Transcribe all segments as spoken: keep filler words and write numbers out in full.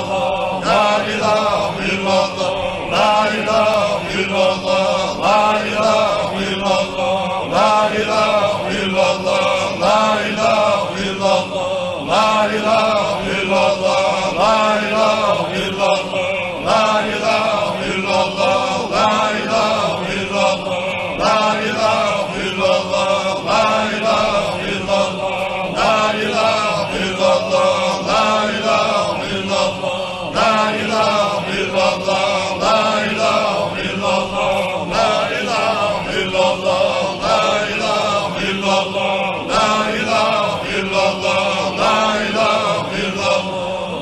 الله، لا إله إلا الله، لا إله إلا الله، لا إله إلا الله، لا إله إلا الله، لا إله إلا الله، لا إله إلا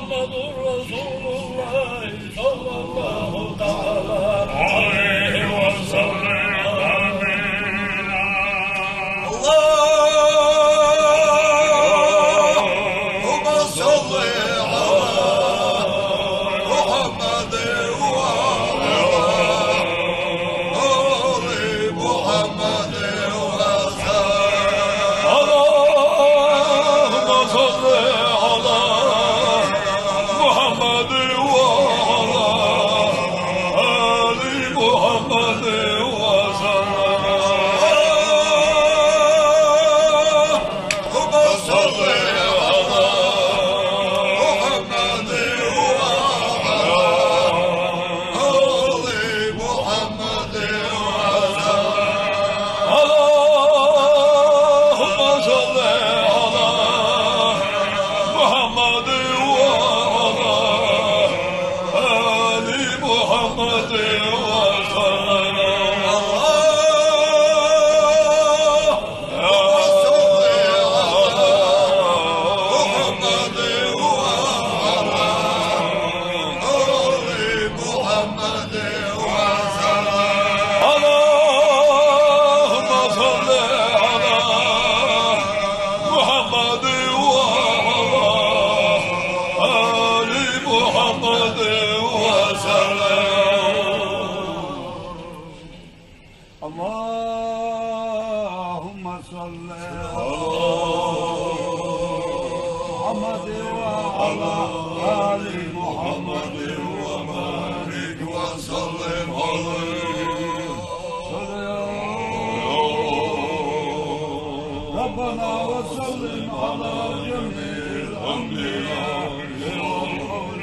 محمد رسول الله صلى الله تعالى عليه وسلم. آمين. اللهم صل على محمد وعلى آل محمد وسلم. اللهم صل على محمد وعلى آل محمد وسلم. اللهم صل على محمد وعلى آل محمد وسلم. اللهم صل على محمد وعلى آل محمد وسلم. اللهم صل على محمد وعلى آل محمد وسلم. اللهم صل على محمد وعلى آل محمد وسلم. اللهم صل على محمد وعلى آل محمد وبارك وسلم عليه. صل يا ربنا وسلم على جميع الأنبياء والأولياء.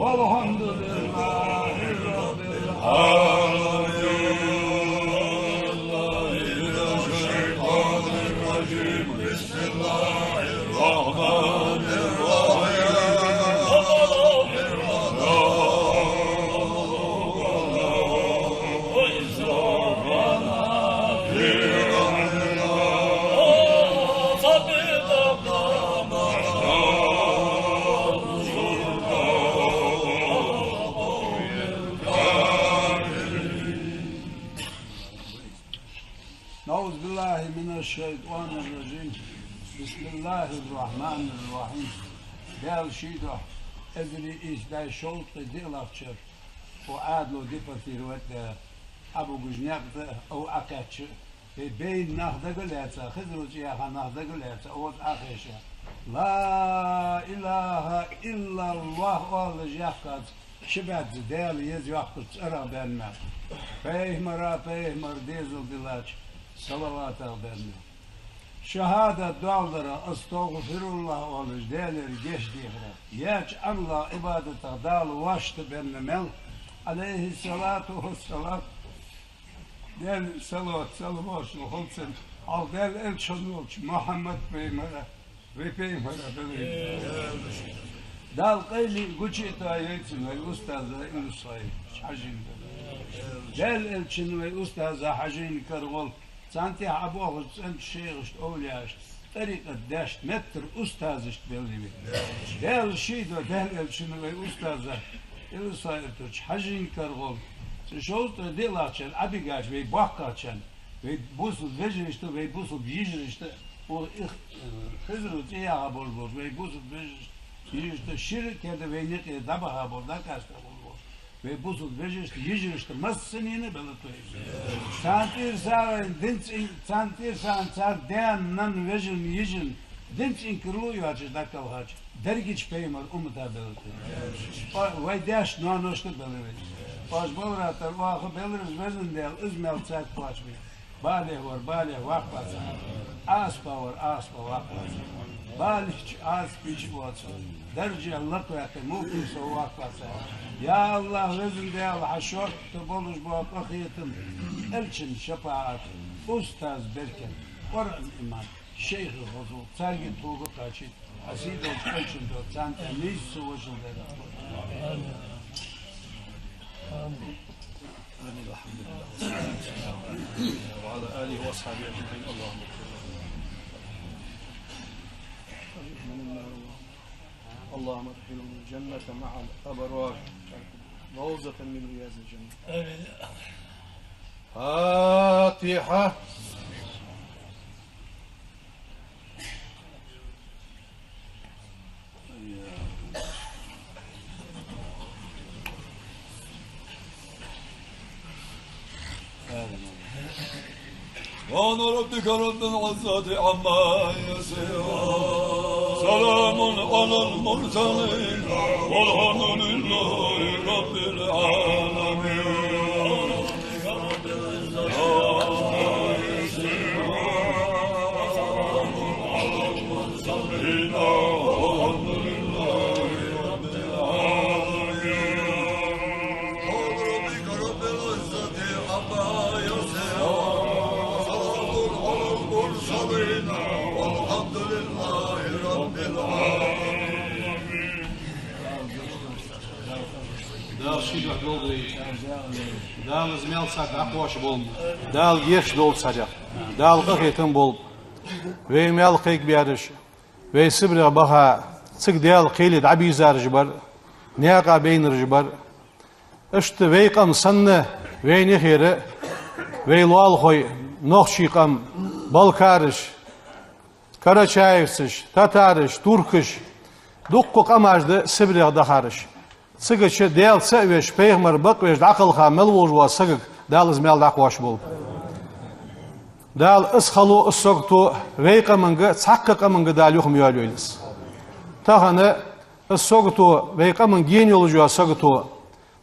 والحمد لله رب العالمين. بسم الله الرحمن الرحيم. أعوذ بالله من الشيطان الرجيم. بسم الله الرحمن الرحيم. Даьла ший духьа, эзар ийс бӀаь шовзткъеи диълагӀча шера, укх Ӏаьдало депортировать даь, Ӏобугаш никъ тӀа, ов Ӏокхаьчача, вай бейна нах дагалаьца, Хизру цӀи яха нах дагалаьца, оза Ӏохайша, لا إله إلا الله оалаш яьккхача, ши бӀаьзза Даьла еза йоаккхача цӀерах баьнна мел, пайхамара, пайхамара дезал диллача салаватах баьнна мел, шахӀадат доаладарах, أستغفر الله оалаш Даьлагара гешт дехарах, яьча Ӏамалах, Ӏибадатах Дала воашта баьнна мел, عليه الصلاة والسلام. Даьла салот, салам-моаршал хилда цунна, хьалха Даьла элча хинна волча Мухьаммад пайхамара, вай пайхамара белхийна. Дала къайле гуча а тоаяйта цунна, вай устаза Илсхан-Юртарча Хьажийна кара. Даьла элчан, вай устаза Хьажийна кара гӀолла, царна тӀехьа Ӏобоахача цӀенача шайхашта, овлияашта, тӀарикъат дешта, меттара устазашта белхийна вай. Даьла ший духьа, Даьла элчан, вай устаза Илсхан-Юртарча Хьажийна кара гӀолла, цу шовзткъеи диълагӀча шера Ӏобигача вай боккхагӀчарна, вай бусалба вежарашта, вай бусалба йижарашта, укх Их-, Хизру цӀи яха болаш болча вай бусалба вежарашта, йижарашта, шира а керда вайна юкъе дӀабаха бола, дӀакъаста бола вай бусалба вежарашта, йижарашта массанена а белхийта вай. Царна тӀера сагӀийна динца ин-, царна тӀера сагӀийна цар даьна, наьна, вежарна, йижарна динца инкарло а йоацаш дӀакхелхача дерригача пайхамара уммата белхийта вай. Вай даьшта, ноаношта а белхийта вай. Оаш баларах тара оаха белар из, Везан Даьла, из мел царга кхоачам бе. Балехь вар балехь ваккха вац, Ӏазапах вар Ӏазапах ваккха вац. Балийча Ӏазап йича воацар, даржехь лакхваьккхе мукъа сов ваккха вац. Я АллахӀ, Везан Даьла, хьа шортта болаш бола къахетам, элчан шапаӀат, устаза беркат, Къуръан иман, шайха хозал, царгара тхога кхачийта, хьа сий долча элчан духьа царна тӀа нийсса вошал дерригаш. Амин. وأصحابه أجمعين. اللهم اغفر لهم. اللهم ادخلهم الجنة مع الأبرار. روضة من رياض الجنة. آمين. فاتحة. سبحان ربك رب العزة عما يصفون. سلام على المرسلين. والحمد لله رب العالمين. Дала ший дуьхьа долда вай. Дала из маьл царга дӀакхоачаш болба. Дала гешт долда царех. Дала къахетам болба. Вай маьл кхайкабаьраш, вай Сибрех баха, цига Даьла кхеле дӀабийрзараш бар, наькъа байнараш бар. Иштта вай къам санна, вайна юхера вай лоалахой, нохчий къам, балкараш, карачаевцаш, татараш, туркаш, дуккха къамаш да Сибрех дахараш. Цигача Даьла ца а веш, пайхамар бакъвеш дӀакхелха мел волаш вола сагага Дала из маьл дӀакхоачаш болба. Дала из хало, из сагото вай къаманга, цхьаккха къаманга Дала юха ма йоалайойла из. Тахан из сагото, вай къаманга ена йолаш йола сагото,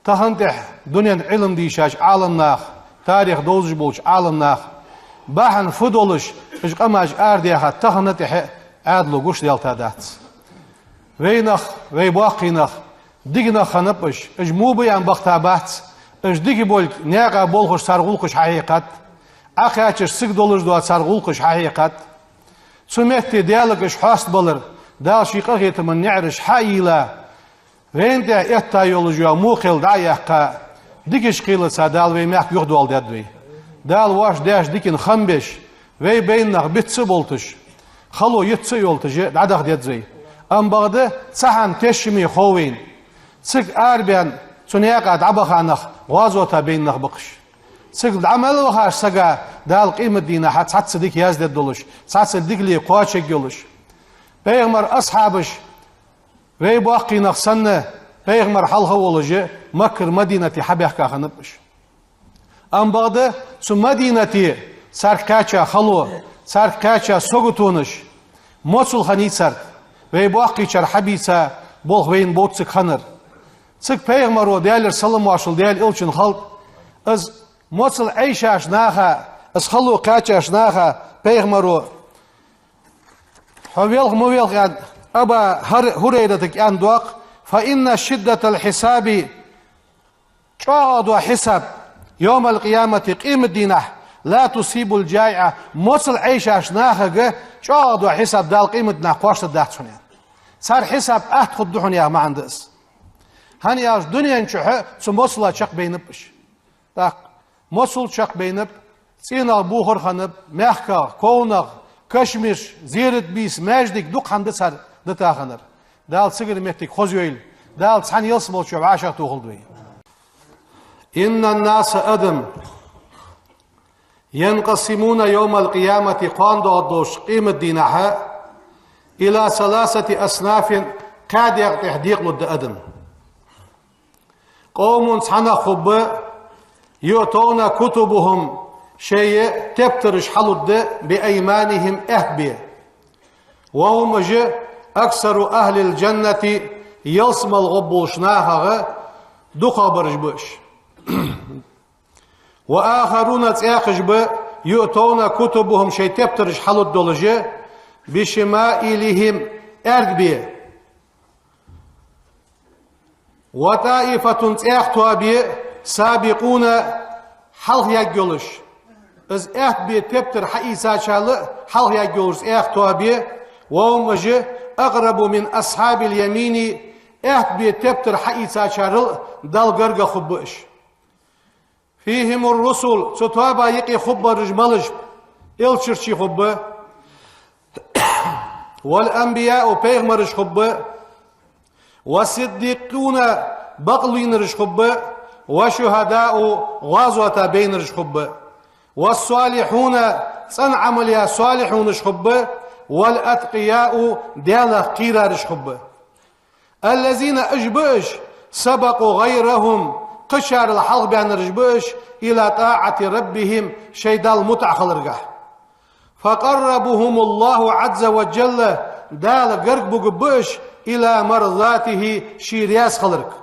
тахан тӀехьа дунен Ӏилма дийшача Ӏаламнаха, тарих довзаш болча Ӏаламнаха бахьан фу долаш, уж къамаш арадаьхад, тахан тӀехьа Ӏаьдало гуш делта дац. Вайнах, вай боккхий нах, дика нах хиннаб уж, уж мо ба аьнна бахийта бац, уж дика болга наькъа болхаш цар гӀулакхаш хьахьекхад, Ӏокхаьчача цига долаш дола цар гӀулакхаш хьахьекхад. Цу метте Даьлага уж хьоастабалар, Дала ший къахетама наӀараш хьа а йийла, вайна тӀа этта йолаш йола мукъал дӀа а яьккха, дикача кхелаца Дала вай мехка юхадоаладаьд вай. Дала воаш даьча дикан хам беш, вай байна нах бицца а болташ, хало йицца а йолташ дӀадахадаьд вай. Амма бакъда цхьа хӀама тешаме хов вайна. Цига арабаьнна цу наькъа дӀабаха нах гӀазота байна нах ба-кх уж. Цига дӀа мел вахача сага Дала къематдийнахьа цхьацца дика яздаьд долаш, цхьацца дикале кхоачаргйолаш. Пайхамара асхьабаш, вай боккхий нах санна, пайхамар хьалха волаш, Маккара Мадинате хьабаьхка хиннаб уж. Амма бакъда цу Мадинате царга кхаьча хало, царга кхаьча саготонаш моцал хиннай царга, вай боккхийчар хьабийца болх вайна боацциг хиннар. Цига пайхамаро, Даьлера салам-моаршал Даьла элчанна хилда, из моцал Ӏайшача наха, из хало кхаьчача наха пайхамаро: «Хьо велха, ма велха», — аьнна, Аба Хар-, Хурайратага аьнна доагӀа: «فإن شدة الحساب», чӀоагӀа дола хьисаб, «يوم القيامة», къематдийнахьа, «لا تصيب الجائع», моцал Ӏайшача нахага чӀоагӀа дола хьисаб Дала къематдийнахьа кхоачаш дац хьона. Цар хьисаб атта хургда хьона яха маӀан да из. ХӀана аьлча дунен чухь цу моцала чакхбайнаб уж. ТӀаккха моцал чакхбайнаб, цӀенах бохар хиннаб, мехках, ковнах, кашмирш, зерат бийса, маьждиг, дукха хӀама да цар дита хиннар. Дала цигара моттиг хоза йойла. Дала цхьана ялсмала чу вӀашагӀтохалда вай. «إن الناس», адам, «ينقسمون يوم القيامة», кхоана доагӀаргдолча къематдийнахьа, «إلى ثلاثة أصناف», кхаь декъа тӀа декъалургда адам. «قوم», цхьа нах хургба, «يؤتون كتبهم», шоай тептараш хьалургда, «بأيمانهم», аьтта бе. «وهم», уж, «أكثر أهل الجنة», ялсмала гӀоргболча нахагара дукхагӀбараш ба уж. «وآخرون», цхьаькхаш ба, «يؤتون كتبهم», шоай тептараш хьалургдолаш, «بشمائلهم», аьрда бе. «وطائفة», цхьаькха тоаба, «سابقون», хьалхаяргйолаш. Из аьтта бе тептар хьаийцачарел хьалхаяргйолаш цхьаькха тоаба, «وهم», уж, «أقرب من أصحاب اليمين», аьтта бе тептар хьаийцачарел Далла гаргагӀа хургба уж. «فيهم الرسل», цу тоабан юкъе хургбараш малаш ба? элчарчий хургба, والأنبياء пайхамараш хургба, والصديقون бакълийнараш хургба, والشهداء гӀазота байнараш хургба, والصالحون цӀена Ӏамал яь салихьунаш хургба, والأتقياء Далах кхерараш хургба. الذين уж ба уж, سبقوا غيرهم кхычарел хьалхабаьннараш ба уж, إلى طاعة ربهم шоай Далла мутӀахьа хиларгахьа. فقربهم الله عز وجل Дала гарга бугаргба уж, إلى مرضاته ший раьза хиларга.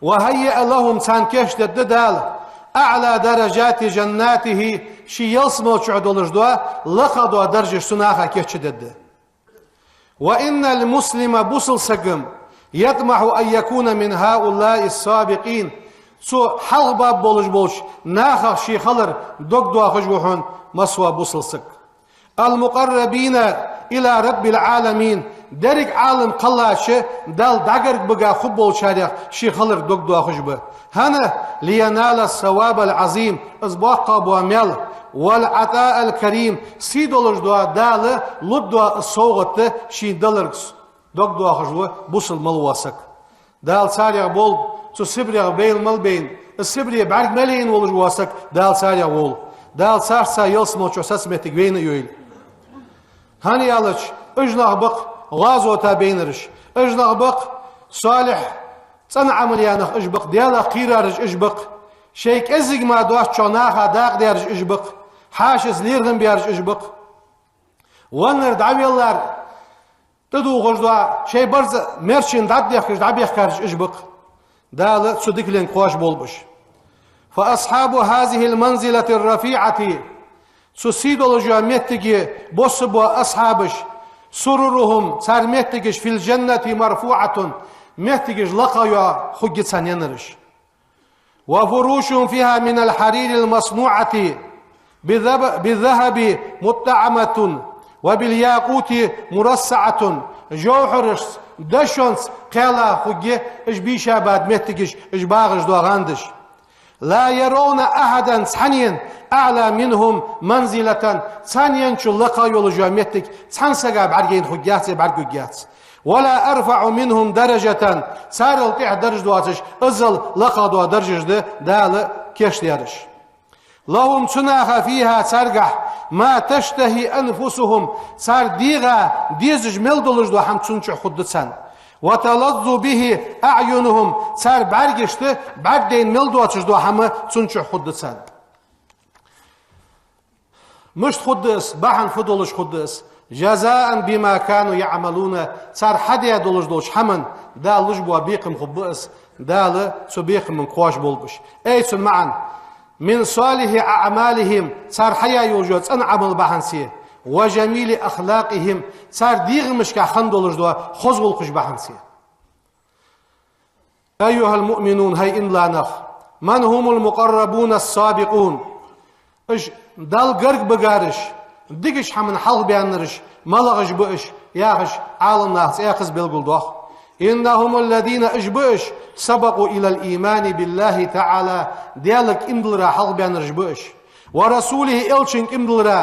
وهيأ لهم царна кийчдергда Дала, أعلى درجات جناته ший ялсмала чу долаш дола лакха дола даржаш цу наха кийчдергда. وإن المسلم бусалба саг-м, يطمح أن يكون من هؤلاء السابقين цу хьалхабаьнна болаш болча нахах ше хилар дог доахаш ва хьона массавола бусалба саг. المقربين إلى رب العالمين деррига Ӏалам кхеллача Далла дӀагарга бага хургболчарех ше хилар дог доахаш ба. ХӀана? لينال الثواب العظيم из боккха бола маьл, والعطاء الكريم сий долаш дола Дала лургдола из совгӀат шийна даларга дог доахаш ва бусалба мел вола саг. Дала царех болба, цу сибарех байла мел байна, из сибаре бӀарга мел яйна волаш вола саг Дала царех волва. Дала царца ялсмала чу саца моттиг вайна а йойла. ХӀана аьлча, уж нах ба-кх гӀазота байнараш, уж нах ба-кх салихь, цӀена Ӏамал яь нах уж ба-кх, Далах кхерараш уж ба-кх, шоай кӀезига мара доацачох наха дакъа дераш уж ба-кх, хьаьшаца лерхӀам бераш уж ба-кх. Веннар дӀавеллар, тӀадувхаш дола шоай барзкъа мерчина дӀадехкаш дӀабехкараш уж ба-кх. Дала цу дикаленга кхоачаш болба уж. فأصحاب هذه المنزلة الرفيعة цу сий долаш йолча моттиге боссабола асхьабаш, سررهم цар моттигаш في الجنة مرفوعة моттигаш лакха йола хургья царна еннараш. وفروشهم فيها من الحرير المصنوعة بالذب-، بالذهب مطعمة وبالياقوت مرصعة жовхӀарашца, дошонца кхелла хургья уж бийша баьнна моттигаш, уж багӀаш дола гӀандаш. لا يرون أحدا цхьаннена أعلى منهم منزلة царна енначул лакха йолаш йола моттиг цхьан сага бӀаргаяйна хургьяц, бӀаргагургьяц. ولا أرفع منهم درجة царел тӀех даржа доацаш, иззал лакха дола даржаш да Дала кийчдаьраш. لهم цу наха فيها царгахь ما تشتهي أنفسهم цар дегӀа дезаш мел долаш дола хӀама цун чу хургда царна. وتلذ به أعينهم цар бӀаргашта бӀаргадайна мел доацаш дола хӀама цун чу хургда царна. Мишта хургда из, бахьан фу долаш хургда из? جزاء بما كانوا يعملون цар хьадаь долаш долча хӀаман Дала луш бола бекхам хургба из, Дала цу бекхамга кхоачаш болба уж. Ай цун маӀан: من صالح أعمالهم цар хьаяь йолаш йола цӀена Ӏамал бахьанца, وجميل أخلاقهم цар дегӀамашкахь хинна долаш дола хоза гӀулакхаш бахьанца. أيها المؤمنون хӀай иман дола нах, من هم المقربون السابقون уж Далла гарга багараш, дикача хӀаман хьалхабаьннараш малагӀаш ба уж яхаш, Ӏаламнаха цӀаькхаза белгалдоах. إنهم الذين уж ба уж سبقوا إلى الإيمان بالله تعالى Далла кӀимдалара хьалхабаьннараш ба уж, ورسوله элчан кӀимдалара.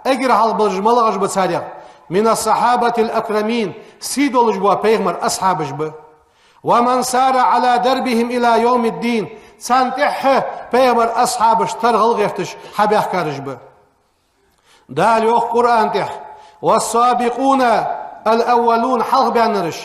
Эггара хьалха бараш малагӀаш ба царех? من الصحابة الأكرمين сий долаш бола пайхамара асхьабаш ба. ومن سار على دربهم إلى يوم الدين царна тӀехьа пайхамара асхьабаш тара гӀалгӀерташ хьабаьхкараш ба. Дала йоах Къуръан тӀа: والسابقون الأولون хьалхабаьннараш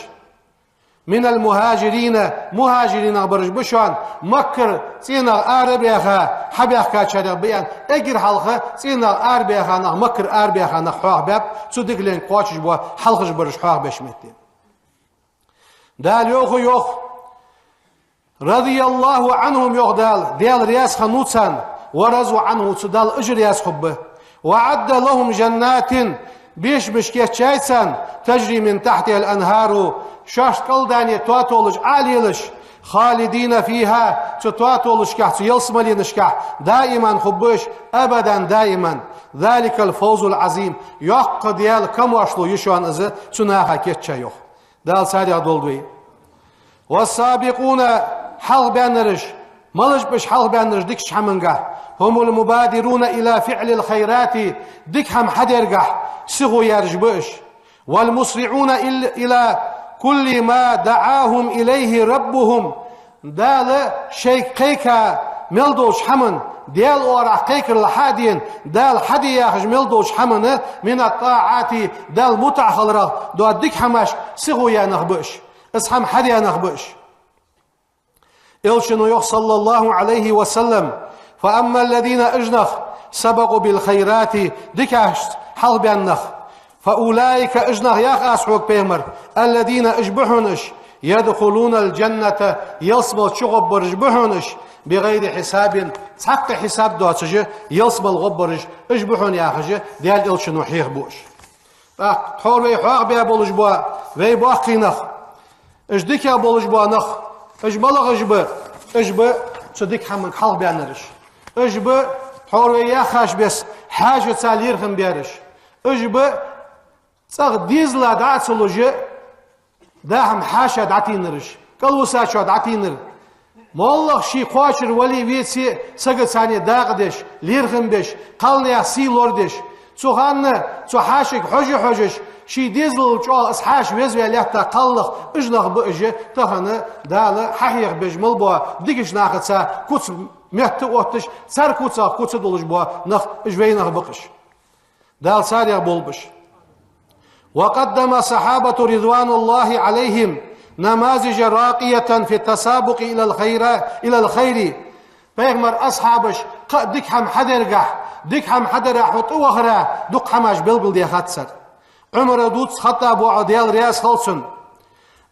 من المهاجرين мухӀажиринех бараш ба шоана, Маккара цӀенах арабаьха хьабаьхкачарех ба аьнна, эггара хьалха цӀенах арабаьха нах, Маккара арабаьха нах хьоахабаьб, цу дикаленга кхоачаш бола хьалхашбараш хьоахабеш метте. Дала йоах, йоах: رضي الله عنهم йоах Дала, Даьла раьза хиннав царна, ورضوا عنه цу Далла уж а раьза хургба. وأعد لهم جنات бешамаш кийчъяьй царна, تجري من تحتها الأنهار шоашта кӀалдане тотолаш Ӏо а лелаш, خالدين فيها цу тотолашкахь, цу ялсмаленашкахь даиман хургба уж, أبدا даиман. ذلك الفوز العظيم йоккха Даьла камоаршал я шоана из, цу наха кийчъяь йоах. Дала царех долда вай. والسابقون хьалхабаьннараш Малаш ба уж хьалхабаьннараш дикача хӀамангахьа? هم المبادرون إلى فعل الخيرات, дика хӀама хьадергахьа сихо яраш ба уж. والمسرعون إل- إلى كل ما دعاهم إليه ربهم, Дала шоайга кхайка мел долча хӀаман, Даьла оагӀорахьа кхайкарал хьа а дена, Дала хьаде яхаш мел долча хӀаман, من الطاعات, Далла мутӀахьа хиларах дола дика хӀамашка сихо яь нах ба уж. Из хӀама хьадаь нах ба уж. Элчано йоах, صلى الله عليه وسلم: فأما الذين, уж нах, سبقوا بالخيرات, дикашца хьалхабаьнна нах, فأولئك, уж нах, йоах аз хьога, пайхамар, الذين, уж ба хьона уж, يدخلون الجنة, ялсмала чугӀоргбараш ба хьона уж, بغير حساب, цхьаккха хьисаб доацаш ялсмала гӀоргбараш уж ба хьона, яхаш, Даьла Элчано хьехабу уж. ТӀаккха тхьовра вай хьоахабаь болаш бола вай боккхий нах, уж дикагӀа болаш бола нах, уж малагӀаш ба? Уж ба цу дика хӀаманга хьалхабаьннараш. Уж ба тхьовра вай яхаш беса хьаьшаца лерхӀам баьраш. Уж ба цӀагӀа дезала дӀа а ца луш, даа хӀама хьаьша дӀатийнараш, кӀалвисачоа дӀатийнар. МоллагӀа ший кхоачара вале а, веце а, сагаца цхьана дакъа деш, лерхӀам беш, кхалнаьха сий лорадеш, цу хана цу хьаьшага хьожа-хьожаш, ший дезалал чӀоагӀа из хьаьша веза ваь лаьтта кхаллах, уж нах ба уж, тахан Дала хьахьехабеш мел бола дикача нахаца куц метта отташ, цар куцах куц долаш бола нах, уж вай нах ба-кх уж. Дала царех болба уж. وقدم الصحابة رضوان الله عليهم نماذج راقية في التسابق إلى الخير، إلى الخير. Пайхамара асхьабаша кхы а дика хӀама хьадергахьа, дика хӀама хьадарах хьо тӀавахара дукха хӀамаш белгалдаьхад цар. Ӏумара дувц, Хаттаба воӀо, Даьла раьза хилва цунна.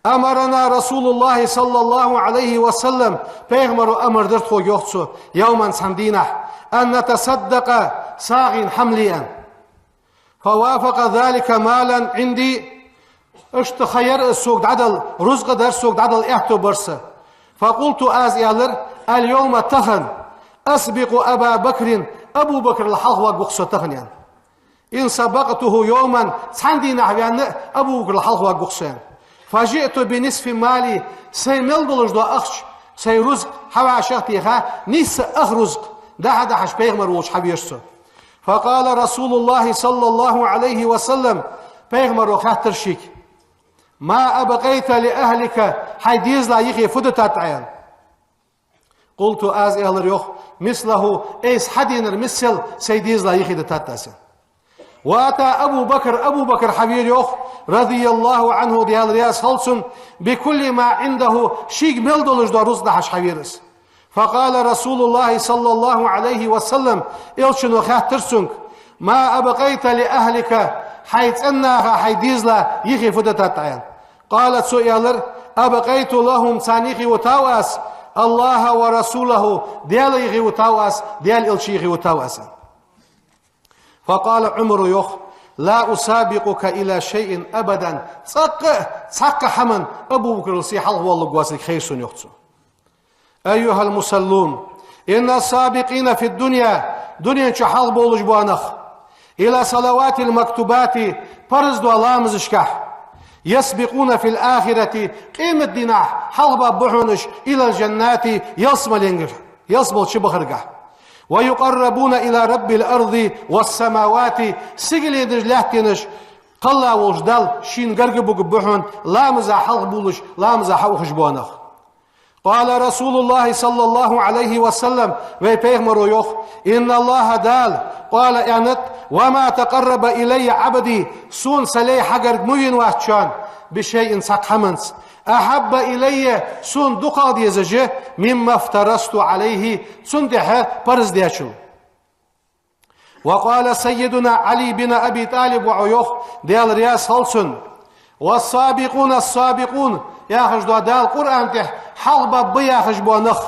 أمرنا رسول الله صلى الله عليه وسلم, пайхамаро амар дир тхога, йоах цо, يوما, цхьан дийнахьа, أن نتصدق, сагӀийна хӀама ле аьнна. فوافق ذلك مالا عندي, иштта ха яр из сога дӀадала, рузкъа дар сога дӀадала аьттув бар са. فقلت, аз аьлар: اليوم, тахан, أسبق أبا بكر, Абу Бакрал хьалхаваргва-кх со тахан, аьнна. إن سبقته يوما, цхьан дийнахьа ваьнна а Абу Бакрал хьалхаваргва-кх со, аьнна. فجئت بنصف مالي, сай мел долаш дола ахча, сай рузкъа хьавӀашагӀтеха, нийсса ах рузкъа, дахьа-дахьаш пайхамар волча хьавера со. فقال رسول الله صلى الله عليه وسلم, пайхамаро хаьттар шийга: ما أبقيت لأهلك, хьай дезала юхе фу дитад Ӏа, аьнна. قلت, аз аьлар, йоах, مثله, айса хьаденар миссел сай дезала юхе дитад аз, аьнна. وأتى أبو بكر, Абу Бакр хьавера, йоах, رضي الله عنه, Даьла раьза хилва цунна, بكل ما عنده, шийга мел долаш дола рузкъа дахьаш хьавера из. فقال رسول الله صلى الله عليه وسلم, Элчано хаьттар цунга: ما أبقيت لأهلك, хьай цӀен наха, хьай дезала юхе фу дитад Ӏа, аьнна. قال, цо аьлар: أبقيت لهم, царна юхе витав аз, الله ورسوله, Даьла юхе витав аз, Даьла Элча юхе витав аз, аьнна. فقال عمر, йоах: لا أسابقك إلى شيء أبدا, цӀаккха а цхьаккха хӀаман Абу Бакрал сай хьалхавоалларгвоацилга хайра сона, йоах цо. أيها المصلون، إن السابقين في الدنيا, дунен чу хьалхабовлаш бола нах, إلى الصلوات المكتوبات, парз дола ламазашкахьа, يسبقون في الآخرة, къематдийнахьа хьалхабаргба хьона уж, إلى الجنات, ялсмаленгара, ялсмала чубахаргахьа. ويقربون إلى رب الأرض والسماوات, сигаленаш, лаьттанаш кхелла волча Далла шийна гарга бугаргба хьона, ламаза хьалхабувлаш, ламаза хьаухаш бола нах. قال رسول الله صلى الله عليه وسلم, вай пайхамаро йоах: إن الله, Дала, قال, аьннад: وما تقرب إلي عبدي, сона са лай хьагарга ма вена вац шоана, بشيء, цхьаккха хӀаманца, أحب إلي, сона дукхагӀа дезаш, مما افترضت عليه, цунна тӀехьа парз даьчул. وقال سيدنا علي بن أبي طالب, воӀо йоах, Даьла раьза хилва цунна: والسابقون السابقون, яхаш дола Дала Къуръан тӀа хьалхабаргба яхаш бола нах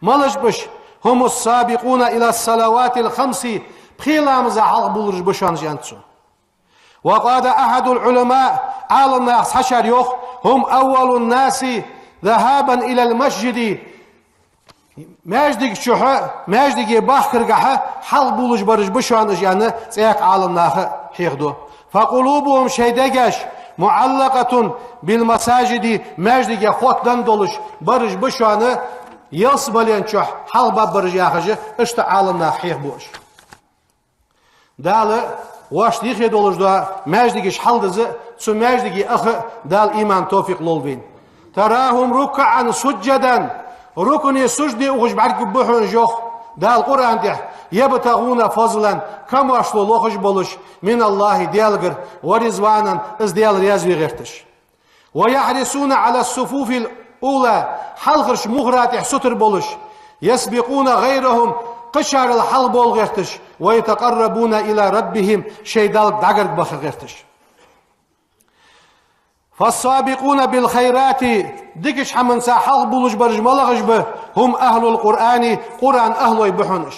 малаш ба уж? هم السابقون إلى الصلوات الخمس, пхе ламаза хьалхабувлараш ба шоана уж, аьннад цо. وقال أحد العلماء, Ӏаламнаха цхьачар йоах: هم أول الناس ذهابا إلى المسجد, маьждига чухьа, маьждиге бахкаргахьа хьалхабувлаш бараш ба шоана уж, аьнна, цхьаькха Ӏаламнаха хьехаду. فقلوبهم, шоай дегаш, معلقة بالمساجد, маьждиге хоттаденна долаш бараш ба шоана, ялсмален чухь хьалхабаргбараш яхаш, иштта Ӏаламнаха хьехабу уж. Дала вайна дехьа долаш дола маьждигаш хьалдиза, цу маьждиге аха Дала иман, товфикъ лолда вайна. تراهم ركعا سجدا, рукуӀе, сужуде ухаш бӀаргагургба хьона уж, йоах Дала Къуръан тӀа, يبتغون فضلا, камаьршал лохаш болаш, من الله, Даьлагара, ورضوانا, из Даьла раьза ве гӀерташ. ويحرصون على الصفوف الأولى, хьалхарча мухӀара тӀа сутара болаш, يسبقون غيرهم, кхычарел хьалхабовла гӀерташ, ويتقربون إلى ربهم, шоай Далла дӀагарга баха гӀерташ. فالسابقون بالخيرات, дикача хӀаманца хьалхабувлаш бараш малагӀаш ба, هم أهل القرآن, Къуръана ахӀлой ба хьона уж.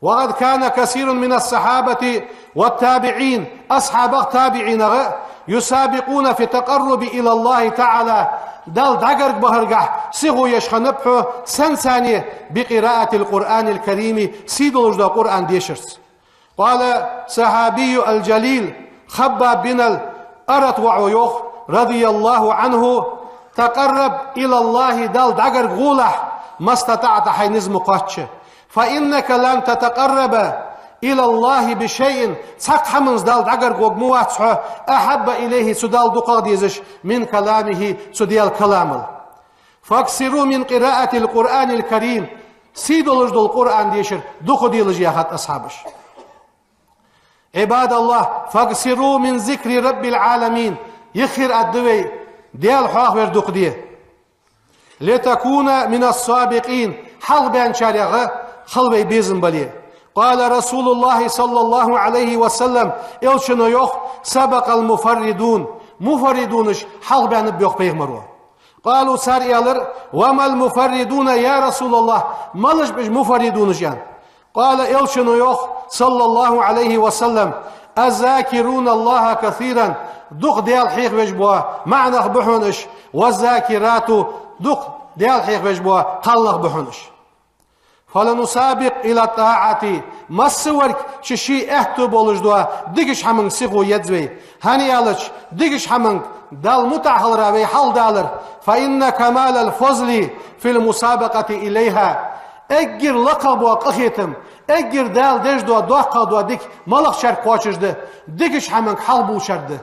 وقد كان كثير من الصحابة والتابعين, асхьабех, табиӀинех, يسابقون في التقرب إلى الله تعالى, Далла дӀагарга бахаргахь сихо еш хиннаб хьона, сенца? بقراءة القرآن الكريم, сий долаш дола Къуръан дешарца. قال الصحابي الجليل خباب بن الأرت, воӀо йоах, رضي الله عنه: تقرب إلى الله, Далла дӀагарга гӀолахь, ما استطعت, хьай низ ма кхоачча. فإنك لن تتقرب إلى الله بشيء, цхьаккха хӀаманца Далла дӀагарга гӀоргма вац хьо, أحب إليه, цу Далла дукхагӀа дезаш, من كلامه, цу Даьла каламал. فأكثروا من قراءة القرآن الكريم, сий долаш дола Къуръан дешар дукха делаш, яхад асхьабаша. عباد الله, فأكثروا من ذكر رب العالمين, юххера аргда вай, Даьла хьоахавар дукха де. لتكونوا من السابقين, хьалхабаьннарех хила вай безам бале. قال رسول الله صلى الله عليه وسلم, Элчано йоах: سبق المفردون, муфарридунаш хьалхабаьннаб, йоах пайхамаро. قالوا, цар аьлар: وما المفردون يا رسول الله, малаш ба уж муфарридунаш, аьнна. قال, Элчано йоах, صلى الله عليه وسلم: الذاكرون الله كثيرا, дукха Даьла хьехавеш бола маӀа нах ба хьона уж, والذاكرات, дукха Даьла хьехавеш бола кхалнах ба хьона уж. فلنسابق إلى الطاعة, массаварг ший-ший аьттув болаш дола дикача хӀаманга сихо еза вай. ХӀана аьлча, дикача хӀаманга Далла мутӀахьа хилара вай хьалхадалар, فإن كمال الفضل في المسابقة إليها. Эггара лакхагӀа бола къахетам, эггара Дала деш дола доккхагӀа дола дика малагӀчарга кхоачаш да? Дикача хӀаманга хьалхабувлачарга да.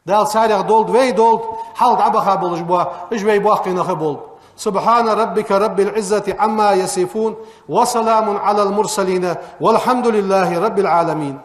Дала царех долда вай, долда хьалха дӀабаха болаш бола уж вай боккхий нах а болба. سبحان ربك رب العزة عما يصفون، وسلام على المرسلين، والحمد لله رب العالمين.